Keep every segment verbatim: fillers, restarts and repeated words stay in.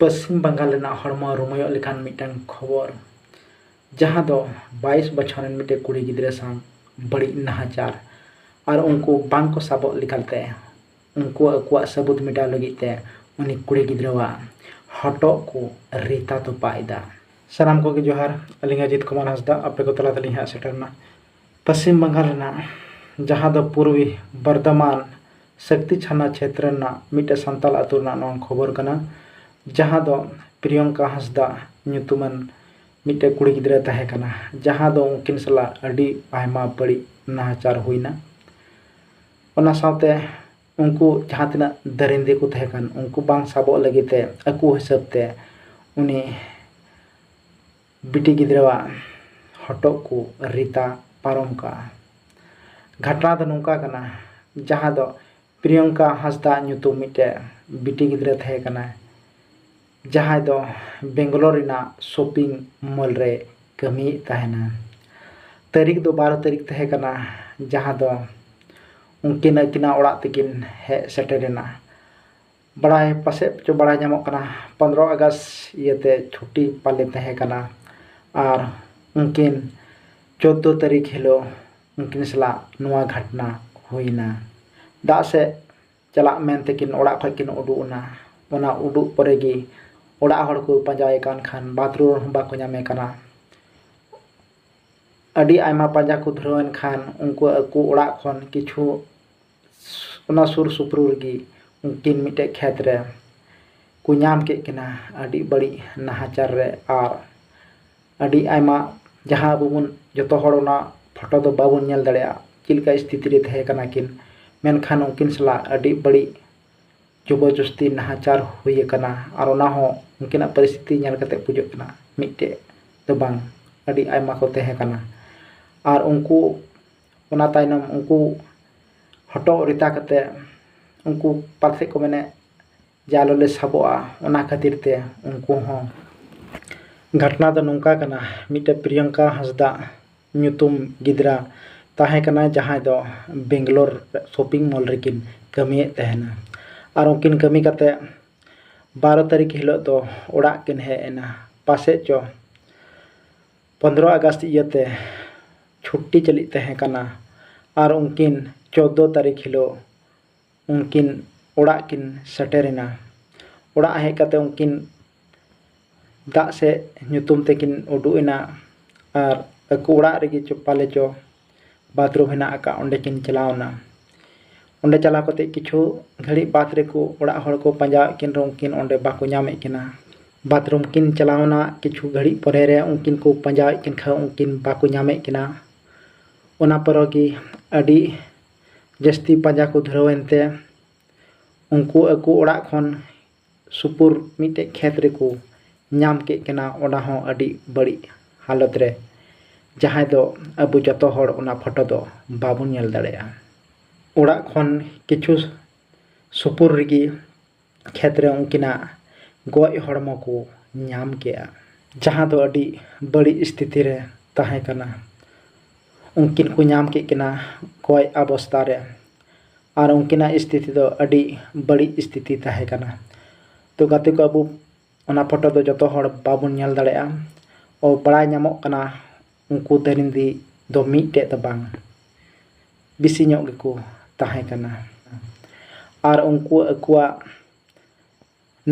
ᱯᱚᱥᱪᱤᱢ ᱵᱟᱝᱜᱟᱞ ᱨᱮᱱᱟᱜ ᱦᱚᱲᱢᱚ ᱨᱩᱢᱩᱭᱚᱜ ᱞᱮᱠᱟᱱ ᱢᱤᱫᱴᱟᱝ ᱠᱷᱚᱵᱚᱨ, ᱡᱟᱦᱟᱸ ᱫᱚ ᱵᱟᱭᱤᱥ ᱵᱚᱪᱷᱚᱨ ᱨᱮᱱ ᱢᱤᱫᱴᱮᱱ ᱠᱩᱲᱤ ᱜᱤᱫᱽᱨᱟᱹ ᱥᱟᱶ ᱵᱟᱹᱲᱤᱡ ᱱᱟᱦᱟᱪᱟᱨ ᱟᱨ ᱩᱱᱠᱩ ᱵᱟᱝ ᱠᱚ ᱥᱟᱵᱚᱜ ᱞᱮᱠᱟᱛᱮ ᱩᱱᱠᱩ ᱟᱠᱚᱣᱟᱜ ᱥᱟᱹᱵᱩᱛ ᱢᱮᱴᱟᱣ ᱞᱟᱹᱜᱤᱫ ᱛᱮ ᱩᱱᱤ ᱠᱩᱲᱤ ᱜᱤᱫᱽᱨᱟᱹᱣᱟᱜ ᱦᱚᱴᱚᱜ ᱠᱚ ᱨᱤᱛᱟ ᱛᱚᱯᱟ ᱮᱫᱟ᱾ ᱥᱟᱱᱟᱢ ᱠᱚᱜᱮ ᱡᱚᱦᱟᱨ᱾ ᱟᱹᱞᱤᱧ ᱚᱡᱤᱛ ᱠᱩᱢᱟᱨ ᱦᱟᱸᱥᱫᱟ ᱟᱯᱮ ᱠᱚ ᱛᱟᱞᱟ ᱛᱮᱞᱤᱧ ᱦᱮᱡ ᱥᱮᱴᱮᱨ ᱮᱱᱟ᱾ ᱯᱚᱥᱪᱤᱢ ᱵᱟᱝᱜᱟᱞ ᱨᱮᱱᱟᱜ ᱡᱟᱦᱟᱸ ᱫᱚ ᱯᱩᱨᱵᱤ ᱵᱚᱨᱫᱷᱚᱢᱟᱱ ᱥᱚᱠᱛᱤ ᱪᱷᱟᱱᱟ ᱪᱷᱮᱛᱨᱚ ᱨᱮᱱᱟᱜ ᱢᱤᱫᱴᱮᱱ ᱥᱟᱱᱛᱟᱲ ᱟᱹᱛᱩ ᱨᱮᱱᱟᱜ ᱱᱚᱣᱟ ᱠᱷᱚᱵᱚᱨ ᱠᱟᱱᱟ, ᱡᱟᱦᱟᱸ ᱫᱚ ᱯᱨᱤᱭᱚᱝᱠᱟ ᱦᱟᱸᱥᱫᱟ ᱧᱩᱛᱩᱢᱟᱱ ᱢᱤᱫᱴᱮᱱ ᱠᱩᱲᱤ ᱜᱤᱫᱽᱨᱟᱹ ᱛᱟᱦᱮᱸ ᱠᱟᱱᱟ, ᱡᱟᱦᱟᱸ ᱫᱚ ᱩᱱᱠᱤᱱ ᱥᱟᱞᱟᱜ ᱟᱹᱰᱤ ᱟᱭᱢᱟ ᱵᱟᱹᱲᱤᱡ ᱱᱟᱦᱟᱪᱟᱨ ᱦᱩᱭᱱᱟ᱾ ᱚᱱᱟ ᱥᱟᱶᱛᱮ ᱩᱱᱠᱩ ᱡᱟᱦᱟᱸ ᱛᱤᱱᱟᱹᱜ ᱫᱟᱹᱨᱤᱱᱫᱤ ᱠᱚ ᱛᱟᱦᱮᱸ ᱠᱟᱱ, ᱩᱱᱠᱩ ᱵᱟᱝ ᱥᱟᱵᱚᱜ ᱞᱟᱹᱜᱤᱫ ᱛᱮ ᱟᱠᱚ ᱦᱤᱥᱟᱹᱵ ᱛᱮ ᱩᱱᱤ ᱵᱤᱴᱤ ᱜᱤᱫᱽᱨᱟᱹᱣᱟᱜ ᱦᱚᱴᱚᱜ ᱠᱚ ᱨᱤᱛᱟ ᱯᱟᱨᱚᱢ ᱠᱟᱜᱼᱟ᱾ ᱜᱷᱟᱴᱱᱟ ᱫᱚ ᱱᱚᱝᱠᱟ ᱠᱟᱱᱟ, ᱡᱟᱦᱟᱸ ᱫᱚ ᱯᱨᱤᱭᱚᱝᱠᱟ ᱦᱟᱸᱥᱫᱟ ᱧᱩᱛᱩᱢ ᱢᱤᱫᱴᱮᱡ ᱵᱤᱴᱤ ᱜᱤᱫᱽᱨᱟᱹ ᱛᱟᱦᱮᱸ ᱠᱟᱱᱟᱭ, ᱡᱟᱦᱟᱸᱭ ᱫᱚ ᱵᱮᱝᱜᱟᱞᱳᱨ ᱨᱮᱱᱟᱜ ᱥᱚᱯᱤᱝ ᱢᱚᱞ ᱨᱮ ᱠᱟᱹᱢᱤᱭᱮᱫ ᱛᱟᱦᱮᱱᱟ᱾ ᱛᱟᱹᱨᱤᱠᱷ ᱫᱚ ᱵᱟᱨᱚ ᱛᱟᱹᱨᱤᱠᱷ ᱛᱟᱦᱮᱸ ᱠᱟᱱᱟ, ᱡᱟᱦᱟᱸ ᱫᱚ ᱩᱱᱠᱤᱱ ᱟᱹᱠᱤᱱᱟᱜ ᱚᱲᱟᱜ ᱛᱮᱠᱤᱱ ᱦᱮᱡ ᱥᱮᱴᱮᱨ ᱮᱱᱟ᱾ ᱵᱟᱲᱟᱭ ᱯᱟᱥᱮᱡ ᱪᱚ ᱵᱟᱲᱟᱭ ᱧᱟᱢᱚᱜ ᱠᱟᱱᱟ, ᱯᱚᱱᱨᱚ ᱟᱜᱚᱥᱴ ᱤᱭᱟᱹᱛᱮ ᱪᱷᱩᱴᱤ ᱯᱟᱞᱮ ᱛᱟᱦᱮᱸ ᱠᱟᱱᱟ ᱟᱨ ᱩᱱᱠᱤᱱ ᱪᱳᱫᱫᱳ ᱛᱟᱹᱨᱤᱠᱷ ᱦᱤᱞᱳᱜ ᱩᱱᱠᱤᱱ ᱥᱟᱞᱟᱜ ᱱᱚᱣᱟ ᱜᱷᱚᱴᱱᱟ ᱦᱩᱭᱱᱟ᱾ ᱫᱟᱜ ᱥᱮᱫ ᱪᱟᱞᱟᱜ ᱢᱮᱱ ᱛᱮᱠᱤᱱ ᱚᱲᱟᱜ ᱠᱷᱚᱱ ᱠᱤᱱ ᱩᱰᱩᱠ ᱮᱱᱟ᱾ ᱚᱱᱟ ᱩᱰᱩᱠ ᱯᱚᱨᱮ ᱜᱮ ᱚᱲᱟᱜ ᱦᱚᱲ ᱠᱚ ᱯᱟᱸᱡᱟᱭᱮ ᱠᱟᱱ ᱠᱷᱟᱱ ᱵᱟᱛᱷᱨᱩᱢ ᱨᱮᱦᱚᱸ ᱵᱟᱠᱚ ᱧᱟᱢᱮ ᱠᱟᱱᱟ᱾ ᱟᱹᱰᱤ ᱟᱭᱢᱟ ᱯᱟᱸᱡᱟ ᱠᱚ ᱫᱷᱩᱨᱟᱹᱣᱮᱱ ᱠᱷᱟᱱ ᱩᱱᱠᱩ ᱟᱠᱚ ᱚᱲᱟᱜ ᱠᱷᱚᱱ ᱠᱤᱪᱷᱩ ᱚᱱᱟ ᱥᱩᱨ ᱥᱩᱯᱩᱨ ᱨᱮᱜᱮ ᱩᱱᱠᱤᱱ ᱢᱤᱫᱴᱮᱡ ᱠᱷᱮᱛ ᱨᱮ ᱠᱚ ᱧᱟᱢ ᱠᱮᱫ ᱠᱤᱱᱟ ᱟᱹᱰᱤ ᱵᱟᱹᱲᱤᱡ ᱱᱟᱦᱟᱪᱟᱨ ᱨᱮ᱾ ᱟᱨ ᱟᱹᱰᱤ ᱟᱭᱢᱟ ᱡᱟᱦᱟᱸ ᱟᱵᱚ ᱵᱚᱱ ᱡᱚᱛᱚ ᱦᱚᱲ ᱚᱱᱟ ᱯᱷᱳᱴᱳ ᱫᱚ ᱵᱟᱵᱚᱱ ᱧᱮᱞ ᱫᱟᱲᱮᱭᱟᱜᱼᱟ ᱪᱮᱫ ᱞᱮᱠᱟ ᱥᱛᱷᱤᱛᱤ ᱨᱮ ᱛᱟᱦᱮᱸ ᱠᱟᱱᱟ ᱠᱤᱱ, ᱢᱮᱱᱠᱷᱟᱱ ᱩᱱᱠᱤᱱ ᱥᱟᱞᱟᱜ ᱟᱹᱰᱤ ᱵᱟᱹᱲᱤᱡ ᱡᱚᱵᱚᱨᱡᱚᱥᱛᱤ ᱱᱟᱦᱟᱪᱟᱨ ᱦᱩᱭ ᱟᱠᱟᱱᱟ᱾ ᱟᱨ ᱚᱱᱟ ᱦᱚᱸ ᱩᱱᱠᱤᱱᱟᱜ ᱯᱚᱨᱤᱥᱛᱷᱤᱛᱤ ᱧᱮᱞ ᱠᱟᱛᱮ ᱵᱩᱡᱷᱟᱹᱜ ᱠᱟᱱᱟ ᱢᱤᱫᱴᱮᱡ ᱫᱚ ᱵᱟᱝ, ᱟᱹᱰᱤ ᱟᱭᱢᱟ ᱠᱚ ᱛᱟᱦᱮᱸ ᱠᱟᱱᱟ᱾ ᱟᱨ ᱩᱱᱠᱩ ᱚᱱᱟ ᱛᱟᱭᱱᱚᱢ ᱩᱱᱠᱩ ᱦᱚᱴᱚᱜ ᱨᱤᱛᱟ ᱠᱟᱛᱮ ᱩᱱᱠᱩ ᱯᱟᱞᱮ ᱠᱚ ᱢᱮᱱᱮᱫ ᱡᱮ ᱟᱞᱚ ᱞᱮ ᱥᱟᱵᱚᱜᱼᱟ, ᱚᱱᱟ ᱠᱷᱟᱹᱛᱤᱨ ᱛᱮ ᱩᱱᱠᱩ ᱦᱚᱸ᱾ ᱜᱷᱚᱴᱱᱟ ᱫᱚ ᱱᱚᱝᱠᱟ ᱠᱟᱱᱟ, ᱢᱤᱫᱴᱮᱡ ᱯᱨᱤᱭᱚᱝᱠᱟ ᱦᱟᱸᱥᱫᱟ ᱧᱩᱛᱩᱢ ᱜᱤᱫᱽᱨᱟᱹ ᱛᱟᱦᱮᱸ ᱠᱟᱱᱟ, ᱡᱟᱦᱟᱸᱭ ᱫᱚ ᱵᱮᱝᱜᱟᱞᱳᱨ ᱥᱚᱯᱤᱝ ᱢᱚᱞ ᱨᱮᱠᱤᱱ ᱠᱟᱹᱢᱤᱭᱮᱫ ᱛᱟᱦᱮᱱᱟ᱾ ᱟᱨ ᱩᱱᱠᱤᱱ ᱠᱟᱹᱢᱤ ᱠᱟᱛᱮ ᱵᱟᱨᱚ ᱛᱟᱹᱨᱤᱠᱷ ᱦᱤᱞᱳᱜ ᱫᱚ ᱚᱲᱟᱜ ᱠᱤᱱ ᱦᱮᱡ ᱮᱱᱟ᱾ ᱯᱟᱥᱮᱡ ᱪᱚ ᱯᱚᱱᱫᱽᱨᱚ ᱟᱜᱚᱥᱴ ᱤᱭᱟᱹᱛᱮ ᱪᱷᱩᱴᱴᱤ ᱪᱟᱹᱞᱤᱜ ᱛᱟᱦᱮᱸ ᱠᱟᱱᱟ ᱟᱨ ᱩᱱᱠᱤᱱ ᱪᱳᱫᱽᱫᱳ ᱛᱟᱹᱨᱤᱠᱷ ᱦᱤᱞᱳᱜ ᱩᱱᱠᱤᱱ ᱚᱲᱟᱜ ᱠᱤᱱ ᱥᱮᱴᱮᱨᱮᱱᱟ᱾ ᱚᱲᱟᱜ ᱦᱮᱡ ᱠᱟᱛᱮ ᱩᱱᱠᱤᱱ ᱫᱟᱜ ᱥᱮᱫ ᱧᱩᱛᱩᱢ ᱛᱮᱠᱤᱱ ᱩᱰᱩᱠ ᱮᱱᱟ ᱟᱨ ᱟᱠᱚ ᱚᱲᱟᱜ ᱨᱮᱜᱮ ᱪᱚ ᱯᱟᱞᱮ ᱪᱚ ᱵᱟᱛᱷᱨᱩᱢ ᱦᱮᱱᱟᱜ ᱟᱠᱟᱫ, ᱚᱸᱰᱮ ᱠᱤᱱ ᱪᱟᱞᱟᱣ ᱮᱱᱟ᱾ ᱚᱸᱰᱮ ᱪᱟᱞᱟᱣ ᱠᱟᱛᱮ ᱠᱤᱪᱷᱩ ᱜᱷᱟᱹᱲᱤᱡ ᱵᱟᱫᱽ ᱨᱮᱠᱚ ᱚᱲᱟᱜ ᱦᱚᱲ ᱠᱚ ᱯᱟᱸᱡᱟᱣᱮᱫ ᱠᱤᱱ ᱨᱮᱦᱚᱸ ᱩᱱᱠᱤᱱ ᱚᱸᱰᱮ ᱵᱟᱠᱚ ᱧᱟᱢᱮᱫ ᱠᱤᱱᱟ᱾ ᱵᱟᱛᱷᱨᱩᱢ ᱠᱤᱱ ᱪᱟᱞᱟᱣ ᱮᱱᱟ, ᱠᱤᱪᱷᱩ ᱜᱷᱟᱹᱲᱤᱡ ᱯᱚᱨᱮ ᱨᱮ ᱩᱱᱠᱤᱱ ᱠᱚ ᱯᱟᱸᱡᱟᱣᱮᱫ ᱠᱤᱱ ᱠᱷᱟᱱ ᱩᱱᱠᱤᱱ ᱵᱟᱠᱚ ᱧᱟᱢᱮᱫ ᱠᱤᱱᱟ᱾ ᱚᱱᱟ ᱯᱚᱨᱮ ᱜᱮ ᱟᱹᱰᱤ ᱡᱟᱹᱥᱛᱤ ᱯᱟᱸᱡᱟ ᱠᱚ ᱫᱷᱩᱨᱟᱹᱣ ᱮᱱᱛᱮ ᱩᱱᱠᱩ ᱟᱠᱚ ᱚᱲᱟᱜ ᱠᱷᱚᱱ ᱥᱩᱯᱩᱨ ᱢᱤᱫᱴᱮᱡ ᱠᱷᱮᱛ ᱨᱮᱠᱚ ᱧᱟᱢ ᱠᱮᱫ ᱠᱤᱱᱟ, ᱚᱱᱟ ᱦᱚᱸ ᱟᱹᱰᱤ ᱵᱟᱹᱲᱤᱡ ᱦᱟᱞᱚᱛ ᱨᱮ, ᱡᱟᱦᱟᱸᱭ ᱫᱚ ᱟᱵᱚ ᱡᱚᱛᱚ ᱦᱚᱲ ᱚᱱᱟ ᱯᱷᱳᱴᱳ ᱫᱚ ᱵᱟᱵᱚᱱ ᱧᱮᱞ ᱫᱟᱲᱮᱭᱟᱜᱼᱟ᱾ ᱚᱲᱟᱜ ᱠᱷᱚᱱ ᱠᱤᱪᱷᱩ ᱥᱩᱯᱩᱨ ᱨᱮᱜᱮ ᱠᱷᱮᱛ ᱨᱮ ᱩᱱᱠᱤᱱᱟᱜ ᱜᱚᱡ ᱦᱚᱲᱢᱚ ᱠᱚ ᱧᱟᱢ ᱠᱮᱜᱼᱟ, ᱡᱟᱦᱟᱸ ᱫᱚ ᱟᱹᱰᱤ ᱵᱟᱹᱲᱤᱡ ᱥᱛᱷᱤᱛᱤ ᱨᱮ ᱛᱟᱦᱮᱸ ᱠᱟᱱᱟ᱾ ᱩᱱᱠᱤᱱ ᱠᱚ ᱧᱟᱢ ᱠᱮᱫ ᱠᱤᱱᱟ ᱜᱚᱡ ᱚᱵᱚᱥᱛᱟ ᱨᱮ, ᱟᱨ ᱩᱱᱠᱤᱱᱟᱜ ᱥᱛᱷᱤᱛᱤ ᱫᱚ ᱟᱹᱰᱤ ᱵᱟᱹᱲᱤᱡ ᱥᱛᱷᱤᱛᱤ ᱛᱟᱦᱮᱸ ᱠᱟᱱᱟ᱾ ᱛᱚ ᱜᱟᱛᱮ ᱠᱚ, ᱟᱵᱚ ᱚᱱᱟ ᱯᱷᱳᱴᱳ ᱫᱚ ᱡᱚᱛᱚ ᱦᱚᱲ ᱵᱟᱵᱚᱱ ᱧᱮᱞ ᱫᱟᱲᱮᱭᱟᱜᱼᱟ᱾ ᱚ, ᱵᱟᱲᱟᱭ ᱧᱟᱢᱚᱜ ᱠᱟᱱᱟ ᱩᱱᱠᱩ ᱫᱟᱹᱨᱤᱱᱫᱤ ᱫᱚ ᱢᱤᱫᱴᱮᱡ ᱫᱚ ᱵᱟᱝ, ᱵᱮᱥᱤ ᱧᱚᱜ ᱜᱮᱠᱚ ᱛᱟᱦᱮᱸ ᱠᱟᱱᱟ᱾ ᱟᱨ ᱩᱱᱠᱩ ᱟᱠᱚᱣᱟᱜ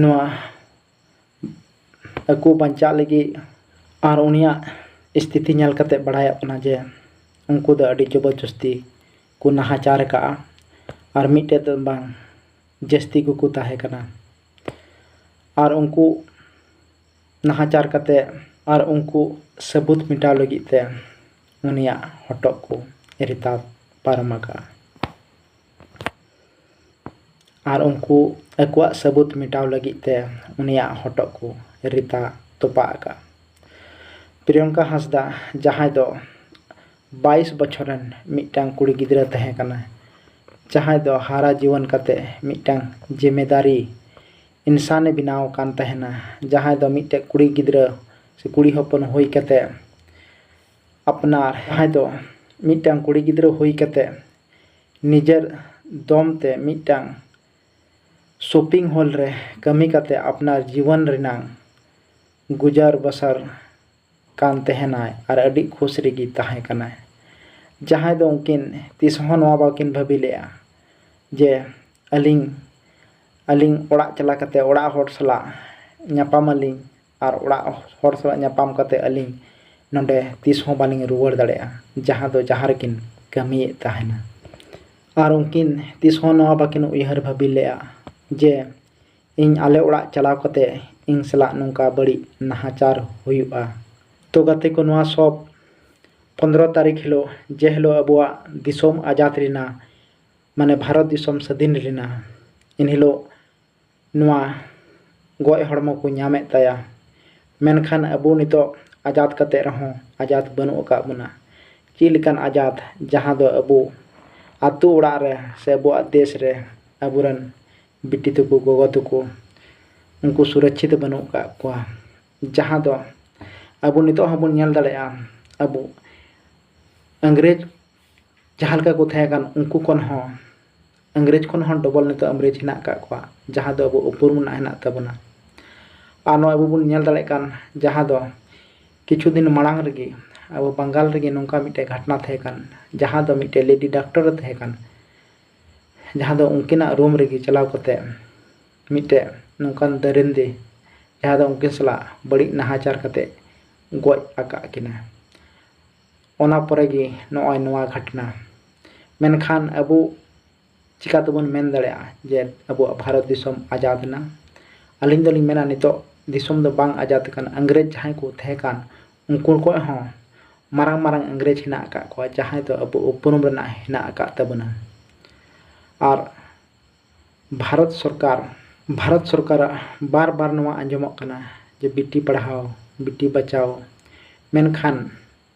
ᱱᱚᱣᱟ ᱟᱠᱚ ᱵᱟᱧᱪᱟᱜ ᱞᱟᱹᱜᱤᱫ ᱟᱨ ᱩᱱᱤᱭᱟᱜ ᱥᱛᱷᱤᱛᱤ ᱧᱮᱞ ᱠᱟᱛᱮ ᱵᱟᱲᱟᱭᱚᱜ ᱠᱟᱱᱟ ᱡᱮ ᱩᱱᱠᱩ ᱫᱚ ᱟᱹᱰᱤ ᱡᱚᱵᱚᱨᱡᱚᱥᱛᱤ ᱠᱚ ᱱᱟᱦᱟᱪᱟᱨ ᱟᱠᱟᱫᱼᱟ᱾ ᱟᱨ ᱢᱤᱫᱴᱮᱡ ᱫᱚ ᱵᱟᱝ, ᱡᱟᱹᱥᱛᱤ ᱠᱚᱠᱚ ᱛᱟᱦᱮᱸ ᱠᱟᱱᱟ᱾ ᱟᱨ ᱩᱱᱠᱩ ᱱᱟᱦᱟᱪᱟᱨ ᱠᱟᱛᱮ ᱟᱨ ᱩᱱᱠᱩ ᱥᱟᱹᱵᱩᱛ ᱢᱮᱴᱟᱣ ᱞᱟᱹᱜᱤᱫ ᱛᱮ ᱩᱱᱤᱭᱟᱜ ᱦᱚᱴᱚᱜ ᱠᱚ ᱨᱤᱛᱟ ᱯᱟᱨᱚᱢ ᱟᱠᱟᱫᱼᱟ᱾ ᱟᱨ ᱩᱱᱠᱩ ᱟᱠᱚᱣᱟᱜ ᱥᱟᱹᱵᱩᱛ ᱢᱮᱴᱟᱣ ᱞᱟᱹᱜᱤᱫ ᱛᱮ ᱩᱱᱤᱭᱟᱜ ᱦᱚᱴᱚᱜ ᱠᱚ ᱨᱤᱛᱟ ᱛᱚᱯᱟᱜ ᱟᱠᱟᱫᱼᱟ᱾ ᱯᱨᱤᱭᱚᱝᱠᱟ ᱦᱟᱸᱥᱫᱟ, ᱡᱟᱦᱟᱸᱭ ᱫᱚ ᱵᱟᱭᱤᱥ ᱵᱚᱪᱷᱚᱨ ᱨᱮᱱ ᱢᱤᱫᱴᱟᱝ ᱠᱩᱲᱤ ᱜᱤᱫᱽᱨᱟᱹ ᱛᱟᱦᱮᱸ ᱠᱟᱱᱟᱭ, ᱡᱟᱦᱟᱸᱭ ᱫᱚ ᱦᱟᱨᱟ ᱡᱩᱣᱟᱹᱱ ᱠᱟᱛᱮ ᱢᱤᱫᱴᱟᱝ ᱡᱤᱢᱮᱫᱟᱨᱤ ᱤᱱᱥᱟᱱᱮ ᱵᱮᱱᱟᱣ ᱟᱠᱟᱱ ᱛᱟᱦᱮᱱᱟ, ᱡᱟᱦᱟᱸᱭ ᱫᱚ ᱢᱤᱫᱴᱮᱡ ᱠᱩᱲᱤ ᱜᱤᱫᱽᱨᱟᱹ ᱥᱮ ᱠᱩᱲᱤ ᱦᱚᱯᱚᱱ ᱦᱩᱭ ᱠᱟᱛᱮ ᱟᱯᱱᱟᱨ, ᱡᱟᱦᱟᱸᱭ ᱫᱚ ᱢᱤᱫᱴᱟᱝ ᱠᱩᱲᱤ ᱜᱤᱫᱽᱨᱟᱹ ᱦᱩᱭ ᱠᱟᱛᱮ ᱱᱤᱡᱮᱨ ᱫᱚᱢ ᱛᱮ ᱢᱤᱫᱴᱟᱝ ᱥᱚᱯᱤᱝ ᱦᱚᱞ ᱨᱮ ᱠᱟᱹᱢᱤ ᱠᱟᱛᱮ ᱟᱯᱱᱟᱨ ᱡᱤᱵᱚᱱ ᱨᱮᱱᱟᱜ ᱜᱩᱡᱟᱨ ᱵᱟᱥᱟᱨ ᱠᱟᱱ ᱛᱟᱦᱮᱱᱟᱭ ᱟᱨ ᱟᱹᱰᱤ ᱠᱷᱩᱥ ᱨᱮᱜᱮ ᱛᱟᱦᱮᱸ ᱠᱟᱱᱟᱭ᱾ ᱡᱟᱦᱟᱸᱭ ᱫᱚ ᱩᱱᱠᱤᱱ ᱛᱤᱥ ᱦᱚᱸ ᱱᱚᱣᱟ ᱵᱟᱹᱠᱤᱱ ᱵᱷᱟᱹᱵᱤ ᱞᱮᱫᱼᱟ ᱡᱮ ᱟᱹᱞᱤᱧ, ᱟᱹᱞᱤᱧ ᱚᱲᱟᱜ ᱪᱟᱞᱟᱣ ᱠᱟᱛᱮ ᱚᱲᱟᱜ ᱦᱚᱲ ᱥᱟᱞᱟᱜ ᱧᱟᱯᱟᱢ ᱟᱹᱞᱤᱧ ᱟᱨ ᱚᱲᱟᱜ ᱦᱚᱲ ᱥᱟᱞᱟᱜ ᱧᱟᱯᱟᱢ ᱠᱟᱛᱮ ᱟᱹᱞᱤᱧ ᱱᱚᱰᱮ ᱛᱤᱥ ᱦᱚᱸ ᱵᱟᱹᱞᱤᱧ ᱨᱩᱣᱟᱹᱲ ᱫᱟᱲᱮᱭᱟᱜᱼᱟ, ᱡᱟᱦᱟᱸ ᱫᱚ ᱡᱟᱦᱟᱸ ᱨᱮᱠᱤᱱ ᱠᱟᱹᱢᱤᱭᱮᱫ ᱛᱟᱦᱮᱱᱟ᱾ ᱟᱨ ᱩᱱᱠᱤᱱ ᱛᱤᱥ ᱦᱚᱸ ᱱᱚᱣᱟ ᱵᱟᱹᱠᱤᱱ ᱩᱭᱦᱟᱹᱨ ᱵᱷᱟᱹᱵᱤ ᱞᱮᱫᱼᱟ ᱡᱮ ᱤᱧ ᱟᱞᱮ ᱚᱲᱟᱜ ᱪᱟᱞᱟᱣ ᱠᱟᱛᱮ ᱤᱧ ᱥᱟᱞᱟᱜ ᱱᱚᱝᱠᱟ ᱵᱟᱹᱲᱤᱡ ᱱᱟᱦᱟᱪᱟᱨ ᱦᱩᱭᱩᱜᱼᱟ᱾ ᱛᱚ ᱜᱟᱛᱮ ᱠᱚ, ᱱᱚᱣᱟ ᱥᱚᱵ ᱯᱚᱱᱫᱽᱨᱚ ᱛᱟᱹᱨᱤᱠᱷ ᱦᱤᱞᱳᱜ, ᱡᱮ ᱦᱤᱞᱳᱜ ᱟᱵᱚᱣᱟᱜ ᱫᱤᱥᱚᱢ ᱟᱡᱟᱫ ᱞᱮᱱᱟ, ᱢᱟᱱᱮ ᱵᱷᱟᱨᱚᱛ ᱫᱤᱥᱚᱢ ᱥᱟᱹᱫᱷᱤᱱ ᱞᱮᱱᱟ, ᱮᱱ ᱦᱤᱞᱳᱜ ᱱᱚᱣᱟ ᱜᱚᱡ ᱦᱚᱲᱢᱚ ᱠᱚ ᱧᱟᱢᱮᱫ ᱛᱟᱭᱟ᱾ ᱢᱮᱱᱠᱷᱟᱱ ᱟᱵᱚ ᱱᱤᱛᱚᱜ ᱟᱡᱟᱫ ᱠᱟᱛᱮ ᱨᱮᱦᱚᱸ ᱟᱡᱟᱫ ᱵᱟᱹᱱᱩᱜ ᱟᱠᱟᱫ ᱵᱚᱱᱟ᱾ ᱪᱮᱫ ᱞᱮᱠᱟᱱ ᱟᱡᱟᱫ, ᱡᱟᱦᱟᱸ ᱫᱚ ᱟᱵᱚ ᱟᱛᱳ ᱚᱲᱟᱜ ᱨᱮ ᱥᱮ ᱟᱵᱚᱣᱟᱜ ᱫᱮᱥ ᱨᱮ ᱟᱵᱚᱨᱮᱱ ᱵᱤᱴᱤ ᱛᱟᱠᱚ, ᱜᱚᱜᱚ ᱛᱟᱠᱚ, ᱩᱱᱠᱩ ᱥᱩᱨᱚᱠᱪᱷᱤᱛ ᱵᱟᱹᱱᱩᱜ ᱟᱠᱟᱫ ᱠᱚᱣᱟ᱾ ᱡᱟᱦᱟᱸ ᱫᱚ ᱟᱵᱚ ᱱᱤᱛᱚᱜ ᱦᱚᱸᱵᱚᱱ ᱧᱮᱞ ᱫᱟᱲᱮᱭᱟᱜᱼᱟ, ᱟᱵᱚ ᱤᱝᱨᱮᱡᱽ ᱡᱟᱦᱟᱸ ᱞᱮᱠᱟ ᱠᱚ ᱛᱟᱦᱮᱸ ᱠᱟᱱ, ᱩᱱᱠᱩ ᱠᱷᱚᱱ ᱦᱚᱸ, ᱤᱝᱨᱮᱡᱽ ᱠᱷᱚᱱ ᱦᱚᱸ ᱰᱚᱵᱚᱞ ᱱᱤᱛᱚᱜ ᱤᱝᱨᱮᱡᱽ ᱦᱮᱱᱟᱜ ᱟᱠᱟᱫ ᱠᱚᱣᱟ, ᱡᱟᱦᱟᱸ ᱫᱚ ᱟᱵᱚ ᱩᱯᱨᱩᱢ ᱨᱮᱱᱟᱜ ᱦᱮᱱᱟᱜ ᱛᱟᱵᱚᱱᱟ᱾ ᱟᱨ ᱱᱚᱣᱟ ᱟᱵᱚ ᱵᱚᱱ ᱧᱮᱞ ᱫᱟᱲᱮᱭᱟᱜ ᱠᱟᱱ, ᱡᱟᱦᱟᱸ ᱫᱚ ᱠᱤᱪᱷᱩ ᱫᱤᱱ ᱢᱟᱲᱟᱝ ᱨᱮᱜᱮ ᱟᱵᱚ ᱵᱟᱝᱜᱟᱞ ᱨᱮᱜᱮ ᱱᱚᱝᱠᱟ ᱢᱤᱫᱴᱮᱡ ᱜᱷᱟᱴᱱᱟ ᱛᱟᱦᱮᱸ ᱠᱟᱱ, ᱡᱟᱦᱟᱸ ᱫᱚ ᱢᱤᱫᱴᱮᱡ ᱞᱮᱰᱤ ᱰᱟᱠᱴᱚᱨ ᱮ ᱛᱟᱦᱮᱸ ᱠᱟᱱ, ᱡᱟᱦᱟᱸ ᱫᱚ ᱩᱱᱠᱤᱱᱟᱜ ᱨᱩᱢ ᱨᱮᱜᱮ ᱪᱟᱞᱟᱣ ᱠᱟᱛᱮ ᱢᱤᱫᱴᱮᱡ ᱱᱚᱝᱠᱟᱱ ᱫᱟᱹᱨᱤᱱᱫᱤ, ᱡᱟᱦᱟᱸ ᱫᱚ ᱩᱱᱠᱤᱱ ᱥᱟᱞᱟᱜ ᱵᱟᱹᱲᱤᱡ ᱱᱟᱦᱟᱪᱟᱨ ᱠᱟᱛᱮ ᱜᱚᱡ ᱟᱠᱟᱫ ᱠᱤᱱᱟ᱾ ᱚᱱᱟ ᱯᱚᱨᱮ ᱜᱮ ᱱᱚᱜᱼᱚᱭ ᱱᱚᱣᱟ ᱜᱷᱚᱴᱱᱟ᱾ ᱢᱮᱱᱠᱷᱟᱱ ᱟᱵᱚ ᱪᱤᱠᱟ ᱛᱮᱵᱚᱱ ᱢᱮᱱ ᱫᱟᱲᱮᱭᱟᱜᱼᱟ ᱡᱮ ᱟᱵᱚᱣᱟᱜ ᱵᱷᱟᱨᱚᱛ ᱫᱤᱥᱚᱢ ᱟᱡᱟᱫ ᱮᱱᱟ? ᱟᱹᱞᱤᱧ ᱫᱚᱞᱤᱧ ᱢᱮᱱᱟ, ᱱᱤᱛᱚᱜ ᱫᱤᱥᱚᱢ ᱫᱚ ᱵᱟᱝ ᱟᱡᱟᱫ ᱟᱠᱟᱱᱟ᱾ ᱤᱝᱨᱮᱡᱽ ᱡᱟᱦᱟᱸᱭ ᱠᱚ ᱛᱟᱦᱮᱸ ᱠᱟᱱ, ᱩᱱᱠᱩ ᱠᱷᱚᱱ ᱦᱚᱸ ᱢᱟᱨᱟᱝ ᱢᱟᱨᱟᱝ ᱤᱝᱨᱮᱡᱽ ᱦᱮᱱᱟᱜ ᱟᱠᱟᱫ ᱠᱚᱣᱟ, ᱡᱟᱦᱟᱸᱭ ᱫᱚ ᱟᱵᱚ ᱩᱯᱨᱩᱢ ᱨᱮᱱᱟᱜ ᱦᱮᱱᱟᱜ ᱟᱠᱟᱫ ᱛᱟᱵᱚᱱᱟ᱾ ᱟᱨ ᱵᱷᱟᱨᱚᱛ ᱥᱚᱨᱠᱟᱨ, ᱵᱷᱟᱨᱚᱛ ᱥᱚᱨᱠᱟᱨᱟᱜ ᱵᱟᱨ ᱵᱟᱨ ᱱᱚᱣᱟ ᱟᱸᱡᱚᱢᱚᱜ ᱠᱟᱱᱟ ᱡᱮ ᱵᱤᱴᱤ ᱯᱟᱲᱦᱟᱣ, ᱵᱤᱴᱤ ᱵᱟᱪᱟᱣ, ᱢᱮᱱᱠᱷᱟᱱ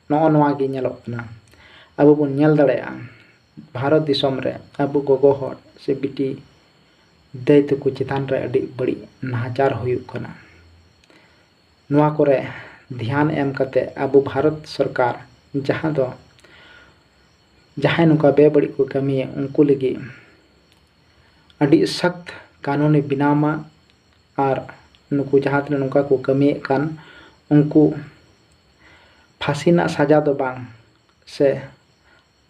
ᱱᱚᱜᱼᱚ ᱱᱚᱣᱟ ᱜᱮ ᱧᱮᱞᱚᱜ ᱠᱟᱱᱟ᱾ ᱟᱵᱚ ᱵᱚᱱ ᱧᱮᱞ ᱫᱟᱲᱮᱭᱟᱜᱼᱟ, ᱵᱷᱟᱨᱚᱛ ᱫᱤᱥᱚᱢ ᱨᱮ ᱟᱵᱚ ᱜᱚᱜᱚ ᱦᱚᱲ ᱥᱮ ᱵᱤᱴᱤ ᱫᱟᱹᱭ ᱛᱟᱠᱚ ᱪᱮᱛᱟᱱ ᱨᱮ ᱟᱹᱰᱤ ᱵᱟᱹᱲᱤᱡ ᱱᱟᱦᱟᱪᱟᱨ ᱦᱩᱭᱩᱜ ᱠᱟᱱᱟ᱾ ᱱᱚᱣᱟ ᱠᱚᱨᱮ ᱫᱷᱮᱭᱟᱱ ᱮᱢ ᱠᱟᱛᱮ ᱟᱵᱚ ᱵᱷᱟᱨᱚᱛ ᱥᱚᱨᱠᱟᱨ, ᱡᱟᱦᱟᱸ ᱫᱚ ᱡᱟᱦᱟᱸᱭ ᱱᱚᱝᱠᱟ ᱵᱮᱵᱟᱹᱲᱤᱡ ᱠᱚ ᱠᱟᱹᱢᱤᱭᱟ, ᱩᱱᱠᱩ ᱞᱟᱹᱜᱤᱫ ᱟᱹᱰᱤ ᱥᱚᱠᱛ ᱠᱟᱹᱱᱩᱱᱮ ᱵᱮᱱᱟᱣ ᱢᱟ᱾ ᱟᱨ ᱱᱩᱠᱩ ᱡᱟᱦᱟᱸ ᱛᱤᱱᱟᱹᱜ ᱱᱚᱝᱠᱟ ᱠᱚ ᱠᱟᱹᱢᱤᱭᱮᱫ ᱠᱟᱱ, ᱩᱱᱠᱩ ᱯᱷᱟᱹᱥᱤ ᱨᱮᱱᱟᱜ ᱥᱟᱡᱟ ᱫᱚ ᱵᱟᱝ, ᱥᱮ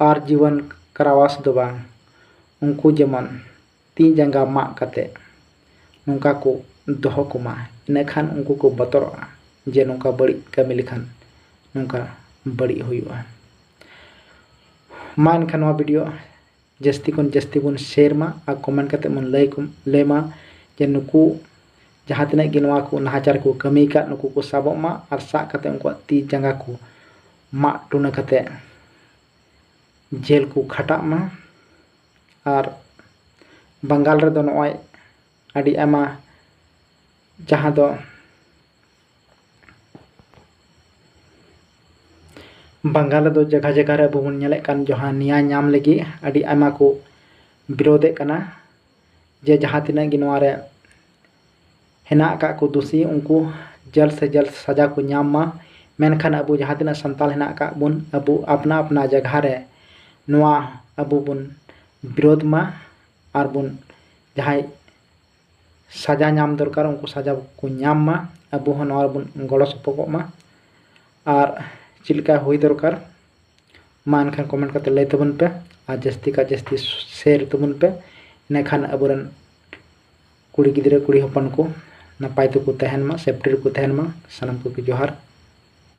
ᱟᱨ ᱡᱤᱵᱚᱱ ᱠᱟᱨᱟᱣᱟᱥ ᱫᱚ ᱵᱟᱝ, ᱩᱱᱠᱩ ᱡᱮᱢᱚᱱ ᱛᱤ ᱡᱟᱸᱜᱟ ᱢᱟᱜ ᱠᱟᱛᱮ ᱱᱚᱝᱠᱟ ᱠᱚ ᱫᱚᱦᱚ ᱠᱚᱢᱟ᱾ ᱤᱱᱟᱹᱠᱷᱟᱱ ᱩᱱᱠᱩ ᱠᱚ ᱵᱚᱛᱚᱨᱚᱜᱼᱟ ᱡᱮ ᱱᱚᱝᱠᱟ ᱵᱟᱹᱲᱤᱡ ᱠᱟᱹᱢᱤ ᱞᱮᱠᱷᱟᱱ ᱱᱚᱝᱠᱟ ᱵᱟᱹᱲᱤᱡ ᱦᱩᱭᱩᱜᱼᱟ᱾ ᱢᱟ ᱮᱱᱠᱷᱟᱱ ᱱᱚᱣᱟ video ᱡᱟᱹᱥᱛᱤ ᱠᱷᱚᱱ ᱡᱟᱹᱥᱛᱤ ᱵᱚᱱ share ᱢᱟ ᱟᱨ comment ᱠᱟᱛᱮ ᱵᱚᱱ ᱞᱟᱹᱭ ᱠᱚ-, ᱞᱟᱹᱭ ᱢᱟ ᱡᱮ ᱱᱩᱠᱩ ᱡᱟᱦᱟᱸ ᱛᱤᱱᱟᱹᱜ ᱜᱮ ᱱᱚᱣᱟ ᱠᱚ ᱱᱟᱦᱟᱪᱟᱨ ᱠᱚ ᱠᱟᱹᱢᱤ ᱟᱠᱟᱫ, ᱱᱩᱠᱩ ᱠᱚ ᱥᱟᱵᱚᱜ ᱢᱟ ᱟᱨ ᱥᱟᱵ ᱠᱟᱛᱮ ᱩᱱᱠᱩᱣᱟᱜ ᱛᱤ ᱡᱟᱸᱜᱟ ᱠᱚ ᱢᱟᱜ ᱴᱩᱱᱟᱹ ᱠᱟᱛᱮ ᱡᱮᱞ ᱠᱚ ᱠᱷᱟᱴᱟᱜ ᱢᱟ᱾ ᱟᱨ ᱵᱟᱝᱜᱟᱞ ᱨᱮᱫᱚ ᱱᱚᱜᱼᱚᱭ ᱟᱹᱰᱤ ᱟᱭᱢᱟ, ᱡᱟᱦᱟᱸ ᱫᱚ ᱵᱟᱝᱜᱟᱞ ᱨᱮᱫᱚ ᱡᱟᱭᱜᱟ ᱡᱟᱭᱜᱟ ᱨᱮ ᱟᱵᱚ ᱵᱚᱱ ᱧᱮᱞᱮᱫ ᱠᱟᱱ, ᱡᱟᱦᱟᱸ ᱱᱮᱭᱟ ᱧᱟᱢ ᱞᱟᱹᱜᱤᱫ ᱟᱹᱰᱤ ᱟᱭᱢᱟ ᱠᱚ ᱵᱤᱨᱳᱫᱷᱮᱫ ᱠᱟᱱᱟ, ᱡᱮ ᱡᱟᱦᱟᱸ ᱛᱤᱱᱟᱹᱜ ᱜᱮ ᱱᱚᱣᱟ ᱨᱮ ᱦᱮᱱᱟᱜ ᱟᱠᱟᱫ ᱠᱚ ᱫᱳᱥᱤ, ᱩᱱᱠᱩ ᱡᱟᱞᱫ ᱥᱮ ᱡᱟᱞᱫ ᱥᱟᱡᱟ ᱠᱚ ᱧᱟᱢ ᱢᱟ᱾ ᱢᱮᱱᱠᱷᱟᱱ ᱟᱵᱚ ᱡᱟᱦᱟᱸ ᱛᱤᱱᱟᱹᱜ ᱥᱟᱱᱛᱟᱲ ᱦᱮᱱᱟᱜ ᱟᱠᱟᱫ ᱵᱚᱱ, ᱟᱵᱚ ᱟᱯᱱᱟ ᱟᱯᱱᱟ ᱡᱟᱭᱜᱟ ᱨᱮ ᱱᱚᱣᱟ ᱟᱵᱚ ᱵᱚᱱ ᱵᱤᱨᱳᱫᱷ ᱢᱟ ᱟᱨ ᱵᱚᱱ, ᱡᱟᱦᱟᱸᱭ ᱥᱟᱡᱟ ᱧᱟᱢ ᱫᱚᱨᱠᱟᱨ, ᱩᱱᱠᱩ ᱥᱟᱡᱟ ᱠᱚ ᱧᱟᱢ ᱢᱟ᱾ ᱟᱵᱚ ᱦᱚᱸ ᱱᱚᱣᱟ ᱨᱮᱵᱚᱱ ᱜᱚᱲᱚ ᱥᱚᱯᱚᱦᱚᱫ ᱢᱟ᱾ ᱟᱨ ᱪᱮᱫ ᱞᱮᱠᱟ ᱦᱩᱭ ᱫᱚᱨᱠᱟᱨ, ᱢᱟ ᱮᱱᱠᱷᱟᱱ comment ᱠᱟᱛᱮ ᱞᱟᱹᱭ ᱛᱟᱵᱚᱱ ᱯᱮ ᱟᱨ ᱡᱟᱹᱥᱛᱤ ᱠᱷᱚᱱ ᱡᱟᱹᱥᱛᱤ share ᱛᱟᱵᱚᱱ ᱯᱮ᱾ ᱤᱱᱟᱹᱠᱷᱟᱱ ᱟᱵᱚᱨᱮᱱ ᱠᱩᱲᱤ ᱜᱤᱫᱽᱨᱟᱹ, ᱠᱩᱲᱤ ᱦᱚᱯᱚᱱ ᱠᱚ ᱱᱟᱯᱟᱭ ᱛᱮᱠᱚ ᱛᱟᱦᱮᱱ ᱢᱟ, safety ᱨᱮᱠᱚ ᱛᱟᱦᱮᱱ ᱢᱟ᱾ ᱥᱟᱱᱟᱢ ᱠᱚᱜᱮ ᱡᱚᱦᱟᱨ᱾